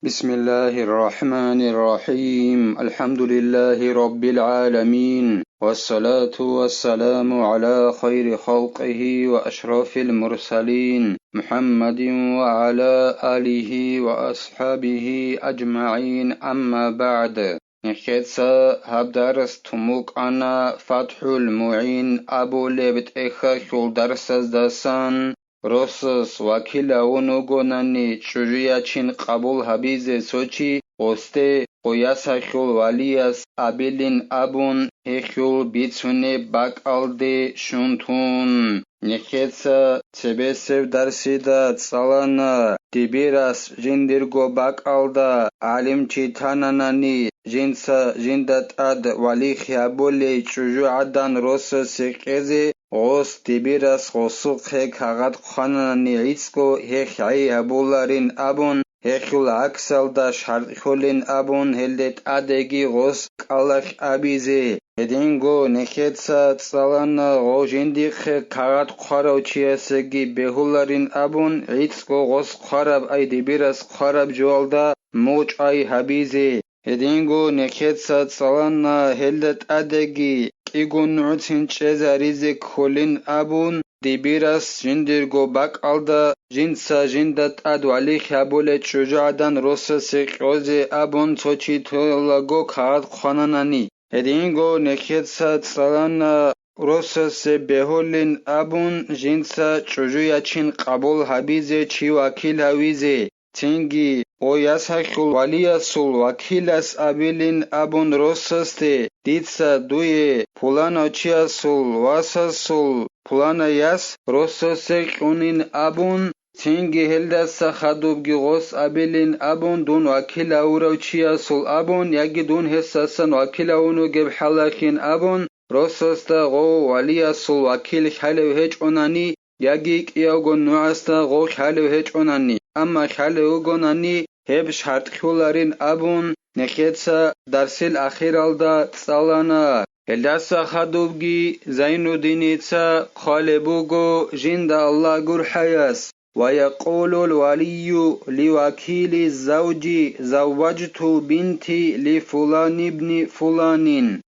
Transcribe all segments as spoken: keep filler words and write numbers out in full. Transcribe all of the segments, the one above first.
بسم الله الرحمن الرحيم. الحمد لله رب العالمين. والصلاة والسلام على خير خلقه وأشرف المرسلين محمد وعلى آله وأصحابه أجمعين. أما بعد. Нехеца гьаб дарс тумукъана ФатхӀул МугӀин абулеб тӀехьалъул дарсаздасан. Росас вакилавун вугонани чӀужу ячин къабул гьабизе цо чи, гъосде гъоясалъул валияс абилин абун, гьелъул бицунеб бакӀалде щун тун. Нехеца цебесеб дарсида цӀалана, дибирас жиндирго бакӀалда гӀалимчи тананани, жинца жинда тӀад валихъ гьабулей чӀужу гӀадан росасе кьезе, гъос дибирас гъосухъе кагъат хъвананани гӀицӀго гьехъ гӀей гьабуларин абун, гьелъул гӀаксалда шартӀ кколин абун, гьелде тӀадеги гъос кӀалалъ абизе. Гьединго нехеца цӀалана гъов жиндихъе кагъат хъварав чиясеги бегьуларин абун, гӀицӀго гъос хъвараб ай дибирас хъвараб жоялда мугъчӀвай гьабизе. Гьединго нехеца цӀалана гьелда тӀадеги кӀиго нугӀцин чӀезаризе кколин абун, дибирас жиндирго бакӀалда жинца жинда тӀад валихъ гьабулей чӀужу гӀадан росасе кьезе абун цо чи толаго кагъат хъвананани. Гьединго нехеца цӀалана росасе бегьулин абун жинца чӀужу ячин къабул гьабизе чи вакил гьавизе. Цинги, о ясалъул валиясул вакилас абилин абун росасде, дица дуе пуланав чиясул васасул пуланай яс росасе кьунин абун, цинги гьелдаса хадубги гъос абилин абун, дун вакил авурав чиясул абун, яги дун гьесасан вакил авун вугеб хӀалалъин абун, росасда гъов валиясул вакил хӀалев гьечӀонани, яги кӀиявго нугӀасда гъов хӀалев гьечӀонани, амма хӀалев вугонани, гьеб шартӀ кколарин абун, нехеца дарсил ахиралда цӀалана. Гьелдаса хадубги Зайнуддиница хъвалеб буго жинда Аллагь гурхӀаяс: «ويقول الولي لوكيل الزوج زوجت بنتي لفلان ابن فلان».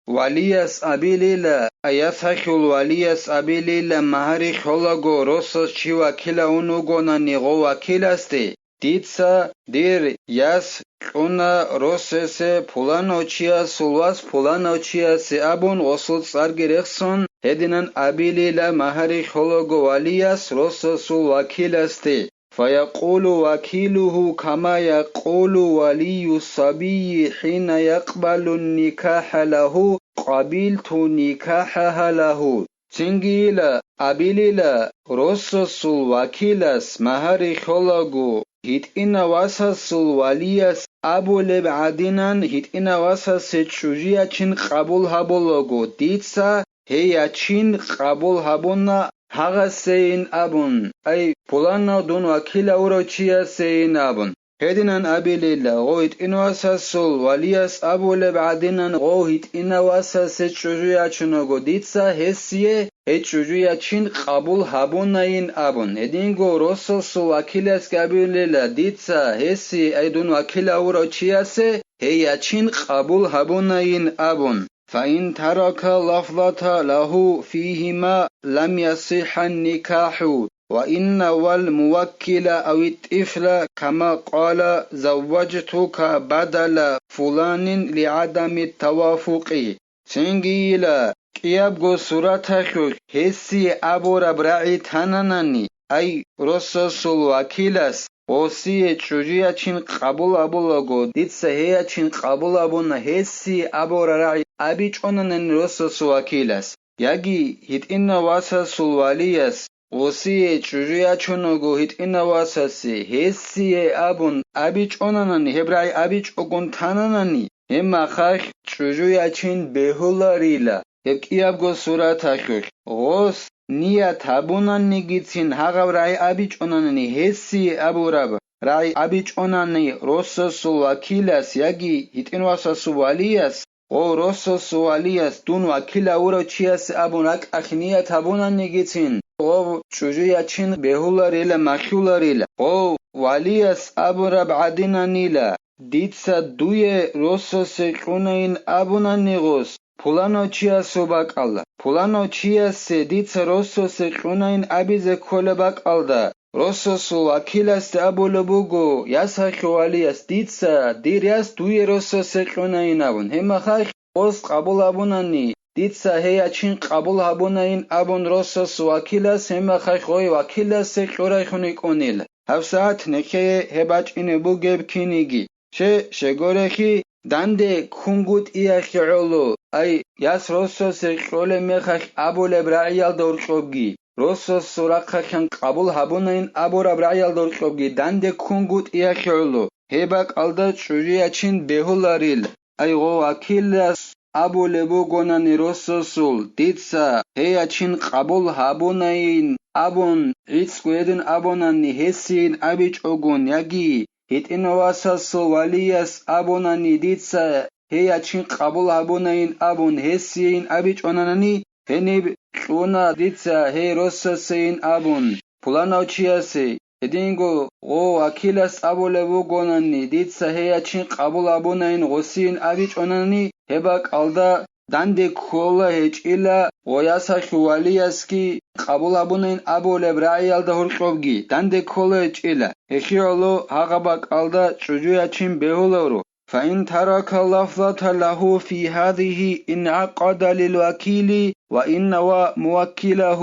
Валияс абилила, аясахъул валияс абилила, магьари хьолаго росас чи вакилавун вугонани гъов вакиласде, дица дир яс кьуна росасе пуланав чиясул вас пуланав чиясе абун, гъосул цӀарги рехсон, гьединан абилила магьари хьолаго валияс росасул вакиласде. فيقول وكيله كما يقول ولي الصبي حين يقبل النكاح له: قبلت نكاحها له. Цинги ила, абилила, росасул вакилас магьари хьолаго, гьитӀина васасул валияс абулеб гӀадинан, гьитӀина васасе чӀужу ячин къабул гьабулаго, дица гьей ячин къабул гьабуна гьагъасейин абун, ай, пуланав дун вакил авурав чиясейин абун. Гьединан абилила, гъов гьитӀина васасул валияс абулеб гӀадинан, гъов гьитӀина васасе чӀужу ячунаго, дица гьесие гьей чӀужу ячин къабул гьабунайин абун. Гьединго росасул вакиласги абилила, дица гьесие, ай, дун вакил авурав чиясе гьей ячин къабул гьабунайин абун. فإن ترك لفظة له فيهما لم يصح النكاح، وإن نوى الموكل أو الطفل كما قال: زوجتك بدل فلان لعدم التوافق. Цинги ила, кӀиябго сураталъулъ гьесие абураб рагӀи тананани, ай, росасул вакилас, гъосие чӀужу ячин къабул абулаго, дица гьей ячин къабул абуна, гьесие абураб рагӀи абичӀонанани росасул вакилас, яги гьитӀина васасул валияс, гъосие чӀужу ячунаго гьитӀина васасе, гьесие абун абичӀонанани, гьеб рагӀи абичӀогун тананани, гьеб махалъ чӀужу ячин бегьуларила. Гьеб кӀиябго сураталъулъ гъос ният гьабунанигицин гьагъаб рагӀи абичӀонанани, гьесие абураб рагӀи абичӀонани росасул вакилас яги гьитӀин васасул валияс, гъов росасул валияс дун вакил авурав чиясе абун ракӀалъ ният гьабунанигицин, гъов чӀужу ячин бегьуларила, махьуларила. Гъов валияс абураб гӀадинанила, дица дуе росасе кьунайин абунани гъос, пуланав чиясул бакӀалда, пуланав чиясе дица росасе кьунайин абизе ккола бакӀалда, росасул вакиласде абулеб буго, ясахъе валияс, дица дир яс дуе росасе кьунайин абун. Гьеб мехалъ гъос къабул гьабунани, дица гьей ячин къабул гьабунайин абун росасул вакилас, гьеб мехалъ гъой вакиласе кьурайхун йикӀунила. ГьабсагӀат нехее гьеб бачӀине бугеб киниги. Ще, щегорехи, данде ккунгутӀиялъе гӀоло, ай, яс росасе кьолеб мехалъ абулеб рагӀиялда гьоркьобги, росасул рахъалъан къабул гьабунайин абураб рагӀиялда гьоркьобги данде ккунгутӀиялъе гӀоло, гьеб бакӀалда чӀужу ячин бегьуларил. Ай гъо вакилас абулеб бугонани росасул, дица гьей ячин къабул гьабунайин абун, гӀицӀго гьедин абунани гьесийин абичӀогун, яги гьитӀинав васасул валияс абунани, дица гьей ячин къабул гьабунайин абун гьесийин абичӀонанани, гьениб кьуна дица гьей росасейин абун, пуланав чиясе, гьединго гъо вакилас абулеб бугонани, дица гьей ячин къабул гьабунайин гъосийин абичӀонани, гьеб бакӀалда данде ккола гьечӀила гъо ясахъе валиясги къабул гьабунайин абулеб рагӀиялда гьоркьобги данде ккола гьечӀила. Гьелъие гӀоло гьагъаб бакӀалда чӀужу ячин бегьуларо. فإن ترك اللفظة له في هذه انعقد للوكيل وإن نوى موكله.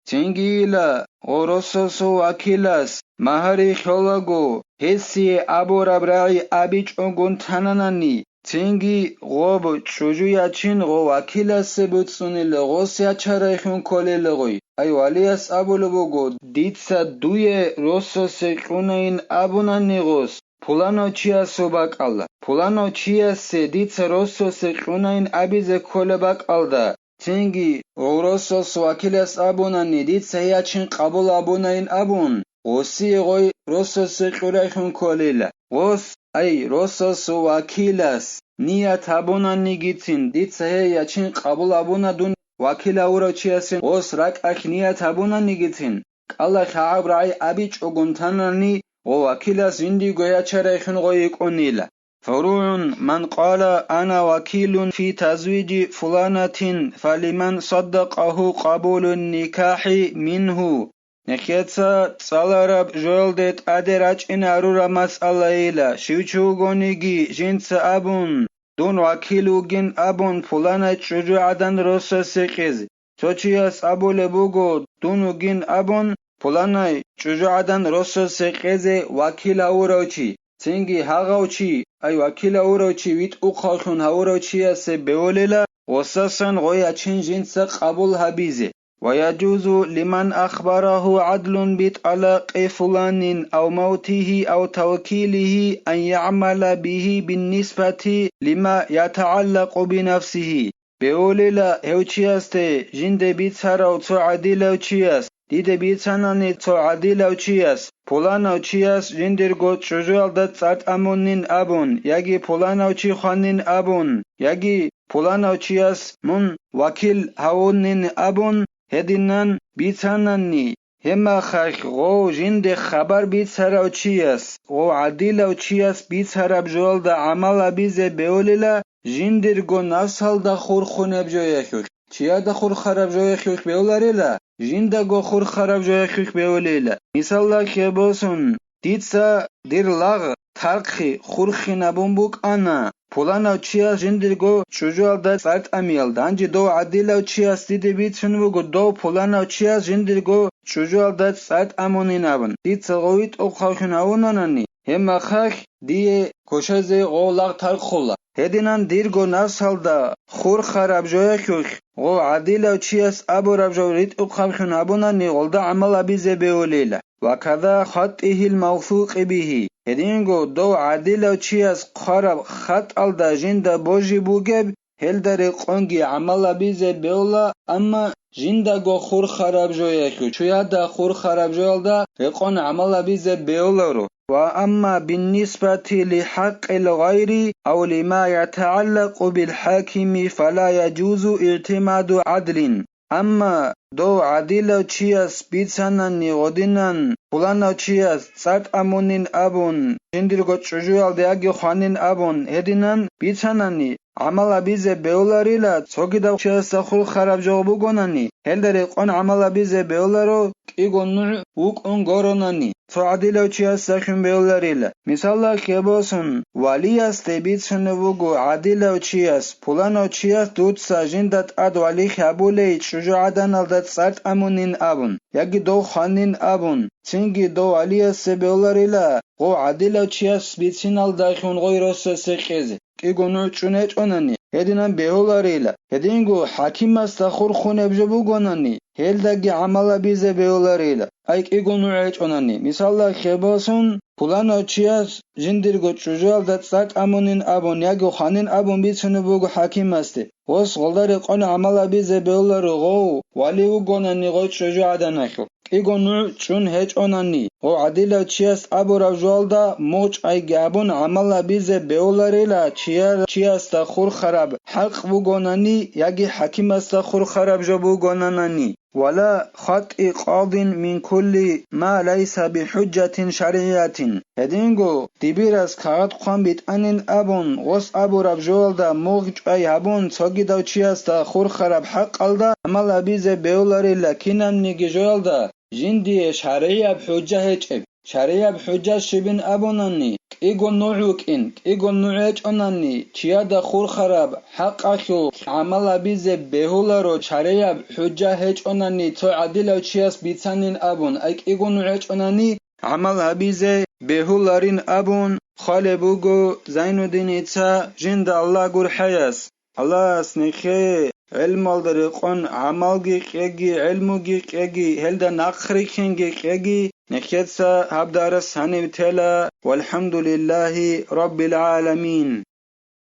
Цинги ила, гъо росасул вакилас магьари лъолаго, гьесие абураб рагӀи абичӀогун тананани, цинги гъоб чӀужу ячин гъо вакиласе буцӀцӀунила, гъос ячарайхун кколила гъой. Ай валияс абулеб буго, дица дуе росасе кьунайин абунани гъос, пуланав чиясул бакӀалда, пуланав чиясе дица росасе кьунайин абизе ккола бакӀалда, цинги гъо росас вакилас абунани, дица гьей ячин къабул абунайин абун, гъосие гъой росасе кьурайхун кколила. Гъос, ай, росасул вакилас ният гьабунанигицин, дица гьей ячин къабул абуна дун вакил гьавурав чиясин, гъос ракӀалъ ният гьабунанигицин, кӀалалъ гьагъаб рагӀи абичӀогун танани, гъо вакилас жиндиего ячарайхун гъой йикӀунила. فروع من قال أنا وكيل في تزويج فلانة فلمن صدقه قبول النكاح منه. Нехеца цӀалараб жоялде тӀаде рачӀине гьарураб масъалайила, щив чи вугониги жинца абун, дун вакил вугин абун, пуланай чӀужугӀадан росасе кьезе. Цо чияс абулеб буго, дун вугин абун, пуланай чӀужугӀадан росасе кьезе вакил гьавурав чи, цинги гьагъав чи, ай вакил гьавурав чи витӀухъавлъун гьавурав чиясе бевулила, гъосасан гъой ячин жинца къабул гьабизе. ويجوز لمن أخبره عدل بطلاق فلان أو موته أو توكيله أن يعمل به بالنسبة لما يتعلق بنفسه. Бевулила гьев чиясде жинде бицарав цо гӀадилав чияс, диде бицанани цо гӀадилав чияс, пуланав чияс жиндирго чӀужуялда цӀар тӀамунин абун, яги пуланав чи хванин абун, яги пуланав чияс мун вакил гьавунин абун, гьединан бицанани, гьеб мехалъ гъов жинде хабар бицарав чияс, гъов гӀадилав чияс бицараб жоялда гӀамал гьабизе бевулила, жиндирго нафсалда хурхунеб жоялъулъ. Чияда хурхараб жоялъулъ бевларила, жиндаго хурхараб жоялъулъ бевулила. Мисалалъе босун, дица дир лагъ тархъи хурхинабун букӀана, пуланав чияс жиндирго чӀужуялда цӀар тӀамиялда, гьанже дов гӀадилав чияс диде бицун буго, дов пуланав чияс жиндирго чӀужуялда цӀар тӀамунин абун, дица гъов витӀухъавлъун гьавунанани, гьеб мехалъ дие кошезе гъов лагъ тархъула. Гьединан дирго нафсалда хурхараб жоялъулъ гъов гӀадилав чияс абураб жо ритӀухъавлъун гьабунани, гъолда гӀамал гьабизе бевулила. وكذا خطه الموثوق به. Гьединго дов гӀадилав чияс хъвараб хатӀалда жинда божи бугеб, гьелда рекъонги гӀамал гьабизе бевла, амма жиндаго хурхараб жоялъулъ, чуяда хурхараб жоялда рекъон гӀамал гьабизе бевларо. وأما بالنسبة لحق الغير أو لما يتعلق بالحاكم فلا يجوز اعتماد عدل. Амма дов гӀадилав чияс бицанани гъодинан, пуланав чияс цӀар тӀамунин абун, жиндирго чӀужуялда яги хванин абун гьединан бицанани, гӀамал гьабизе бегьуларила, цогидав чиясда хурхараб жо бугонани, гьелда рекъон гӀамал гьабизе бегьуларо, кӀиго нугӀ вукӀун горонани, цо гӀадилав чиясдалъун бегьуларила. Мисалда, хебосун, валиясде бицунеб буго гӀадилав чияс, пуланав чияс дуца жинда тӀад валихь гьабулей чӀужугӀаданалда цӀар тӀамунин абун, яги дов хванин абун, цинги дов валиясе бегьуларила, гъов гӀадилав чияс бициналдалъун гъой росасе кьезе. КӀиго нугӀ чӀун гьечӀонани, гьединан бегьуларила. Гьединго хӀакимасда хурхунеб жо бугонани, гьелдаги гӀамал гьабизе бегьуларила, ай кӀиго нугӀ гьечӀонани. Мисалда, хебосун, пуланав чияс жиндирго чӀужуялда цӀар тӀамунин абун яги хванин абун бицунеб буго хӀакимасде, гъос гъолда рекъон гӀамал гьабизе бегьуларо гъов вали вугонани гъой чӀужугӀаданалъул. КӀиго нугӀ чӀун гьечӀонани, гъов гӀадилав чияс абураб жоялда мугъчӀайги абун гӀамал гьабизе бегьуларила, чияр чиясда хурхараб хӀакъ бугонани яги хӀакимасда хурхараб жо бугонанани. Вала хатӀи къадин мин кулли ма лайса бихӀужжатин шаргӀиятин. Гьединго, дибирас кагъат хъван битӀанин абун, гъос абураб жоялда мугъчӀвай гьабун, цогидав чиясда хурхараб хӀакъалда гӀамал гьабизе бегьуларила кинабниги жоялда, жиндие шаргӀияб хӀужжа гьечӀеб. ШаргӀияб хӀужжа щибин абунани, кӀиго нугӀ вукӀин, кӀиго нугӀ гьечӀонани, чияда хурхараб хӀакъалъулъ гӀамал гьабизе бегьуларо, шаргӀияб хӀужжа гьечӀонани цо гӀадилав чияс бицанин абун, ай кӀиго нугӀ гьечӀонани, гӀамал гьабизе бегьуларин абун хъвалеб буго Зайнуддиница жинда Аллагь гурхӀаяс. Аллагьас нехее гӀелмалда рекъон гӀамалги кьеги, гӀелмуги кьеги, гьелда нахърихьинги кьеги, нехеца гьаб дарас гьанив тела, валхӀамдулиллагьи раббил гӀаламин.